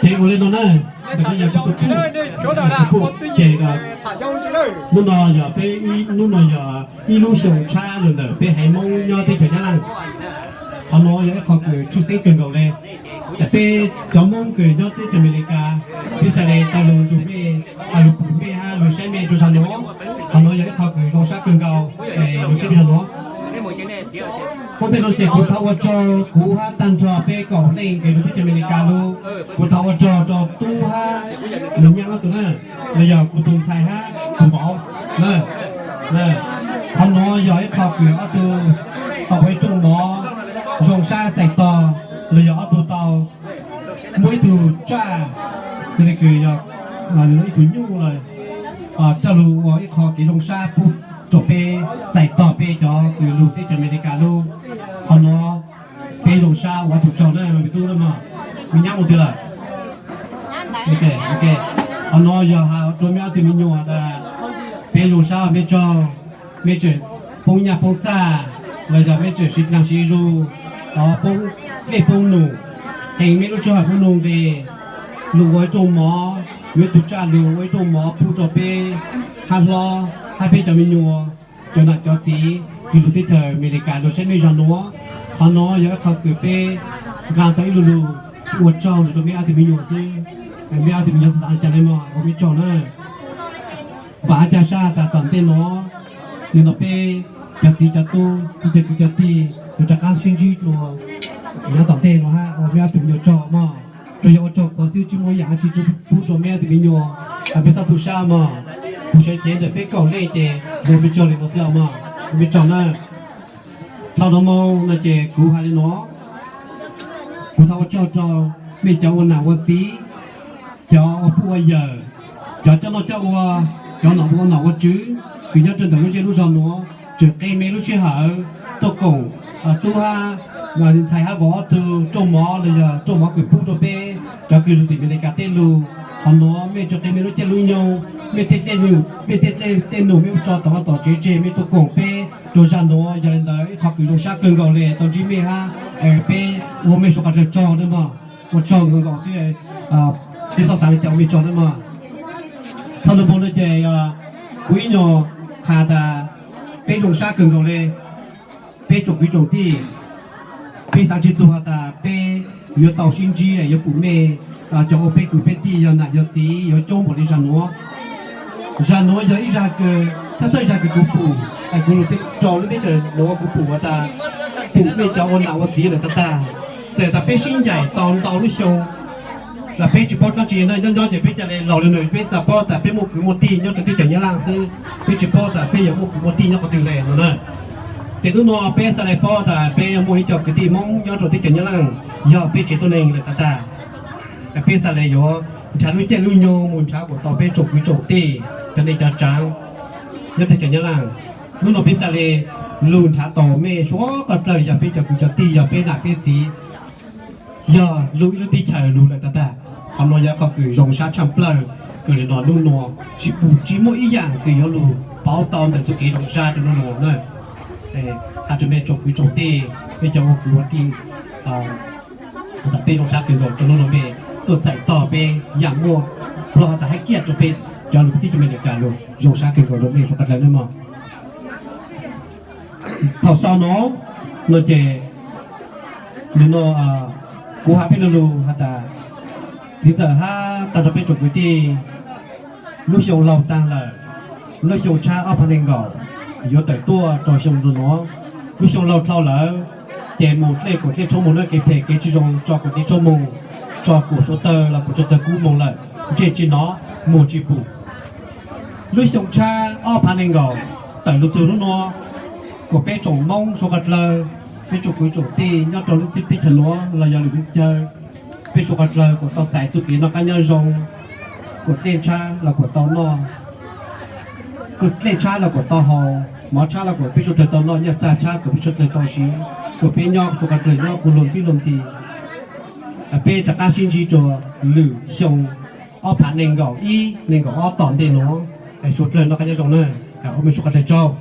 Ces ua li no na, ntawm no yog kuv tus phooj, kuv tus phooj ces hnub no yog peb, hnub no yog ib lub xyoo tshab los ntawm peb haiv Hmoob nyob teb chaws Nyab Laj. Qhov no yog ib qho kws tshwj xeeb kawg nkaus le. Peb cov Hmoob kws nyob teb chaws Amelikas, peb xav le tau lug nrug mej, lug pum mej hab lug saib mej rua zag nuav. Qhov nuav yog ib qho kws zoo sab kawg nkaus, lug saib mej zag nuav. Ua ntej nuav ces kuv thov ua tsaug kuv hab tag nrho peb kaum leej kws lug teb chaws Amelikas lug. Kuv thov ua tsaug rau tub hab nus nyaab ob tug na, los yog kuv tus ntxhais hab tus vauv na. Qhov nuav yog ib qho kws ob tug tau ua ib rooj mov zoo sab txais tog, los yog ob tug tau muaj ib tug tsaj, xws le kws yog ib tug nyuj lawm, coj lug ua ib qho kev zoo sab pub rau peb txais tog peb cov kws lug teb chaws Amelikas lug. Qhov nuav peb zoo sab ua tug tsaug na me tub na mog. Me nyab mus twg lawm? Qhov nuav yog has rua mej ob tug me nyuam tas peb zoo sab mej tsaug, mej tseem poob nyaj poob txag, los yog mej tseem siv dlaag siv zug, poob dlej poob num, qee mej lub sij hawm pub nug nqe lug ua ib rooj mov, yuav ib tug tsaj lug ua ib rooj mov pub rau peb hab hlob hab peb cov me nyuam, cov nam cov txiv kws lug teb chaws Amelikas lug saib mej zag nuav. Qhov nuav yog ib qho kws peb nqaa tau ib lu lug ua tsaug lug rau mej ob tug me nyuam xwb. Mej ob tug me nyuam xav xav le caag le mog, ua mej tsaug na. Vaam hab ca sab tas tom ntej nuav, nim no peb cov txiv cov tub, peb cov kwv cov tij yuav rov qaab sib ntsib dlua nyob tom ntej nuav hab ua mej ob tug me nyuam tsaug mog. Tsuas yog ua tsaug qhuav xwb, tsi muaj ib yaam dlaab tsi pub rua mej ob tug me nyuam, peb xob tu sab mog. Kuv sawv cev ntawm peb kaum leej ces ua mej tsaug le nuav xwb mog, ua mej tsaug na. Thaum nuav moog no ces kuv has le nuav, kuv thov ua tsaug rau mej cov ua nam ua txiv, cov ua puj ua yawm, cov coj noj coj ua, cov nom ua nom ua tswv kws nyob rua ntawm lub zej lub zog nuav, tseem qee mej lub sij hawm tuaj koom tub hab ntxhais hab vauv ob tug rooj mov los yog rooj mov kws pub rua peb cov kws lug tim Amelikas tej lug. Qhov nuav mej tseem qee mej lub caij lub nyoog, mej tej dlej, mej tej dlej tej num mej ua tso tom tom tsev tseg mej tuaj koom peb rua zag nuav. Yog le ntawd ib qho kws zoo sab kawg nkaus le tau ntsib mej hab peb ua mej suav qhov dlawg tsaug le mog. Ua tsaug nkaus nkaus xwb, peb xob xaav le caag ua mej tsaug le mog. Thaum nuav moog no ces kuv ib nyuag has tas peb zoo sab kawg nkaus le, peb tsoom kwv tsoom tij, peb xaav tsi txug has tas peb yuav tau sib ntsib yuav pum mej cov ua peb kwv peb tij yog nam yog txiv yuav coob npaum le zag nuav. Zag nuav yog ib zag kws, thawj thawj zag kws kuv pum, kuv lug rau lub teb chaws nuav kuv pum has tas pum mej cov ua nam ua txiv lawm tag tag. Txawm tas peb sib ncaim tau ntau lub xyoo los peb tsi paub dlaab tsi na, nyob nyob ces peb ca le laug le nus peb tas paub tas peb muaj kwv muaj tij nyob rua teb chaws Nyab Laj xwb, peb tsi paub tas peb yuav muaj kwv muaj tij nyob qhov twg le no na. Ces hnub no peb xaav le paub tas peb muaj ib co kwv tij Hmoob nyob rua teb chaws Nyab Laj, yog peb tsev tuab neeg lawm tag tag. Peb xaav le yuav nrhav lub caij lub nyoog mus nrhav kuas tau peb tsoom kwv tsoom tij, cov neej cov tsaav nyob teb chaws Nyab Laj. Hnub no peb xaav le lug nrhav tau mej suav qhov dlawg yog peb cov kwv cov tij, yog peb nam peb txiv, yog lug ib lub teb chaws lug lawm tag tag. Qhov no yog qhov kws zoo sab tshaaj plawg kws le no hnub no tsi pum tsi muaj ib yaam kws yuav lug paub tau ntawm txuj kev zoo sab rua hnub no na. Has rua mej tsoom kwv tsoom tij, mej cov ua kwv ua tij, tas peb zoo sab kawg nkaus rua hnub no mej tuaj txais tog peb yaam muaj plog tas hab kiaj rua peb cov lug teb chaws Amelikas lug, zoo sab kawg nkaus rua mej suav qhov dlawg le mog. Thaum xaus no, no ces, nim no kuv has peb lu lug has tas, txiv ntxawm hab tag nrho peb tsoom kwv tij, lub xyoo laug taag lawm, lub xyoo tshab ob phav nees nkaum yuav tawm tuaj rau xyoo nuav. Lub xyoo laug dlhau lawm, ces mus dlej kuas dlej tshoob moog na, kev phem kev tsi zoo tso kuas kev tshoob moog, tso kuas suav tawg los kuas suav tawg kub moog lawm, ntsej tsi nov, muag tsi pum. Lub xyoo tshab ob phav nees nkaum tawm lug txug hnub nuav, kuas peb tsoom Moob suav qhov dlawg, peb tsoom kwv tsoom tij nyob rau lub teb chaws nuav los yog lwm lub caw, peb suav qhov dlawg kuas tau txais txuj kev noj qab nyob zoo, kuas dlej tshab los kuas tau noj, kuas dlej tshab los kuas tau haus, mov tshab los kuas peb suav dlawg tau noj, nyaj txag tshab kuas peb suav dlawg tau siv, kuas peb nyob suav qhov dlawg nyob kuas luag ntxib luag ntxhi. Peb rov qab sib ntsib rua lwm xyoo ob phav nees nkaum ib nees nkaum ob tom ntej nuav, suav dlawg noj qab nyob zoo na, ua mej suav qhov dlawg tsaug.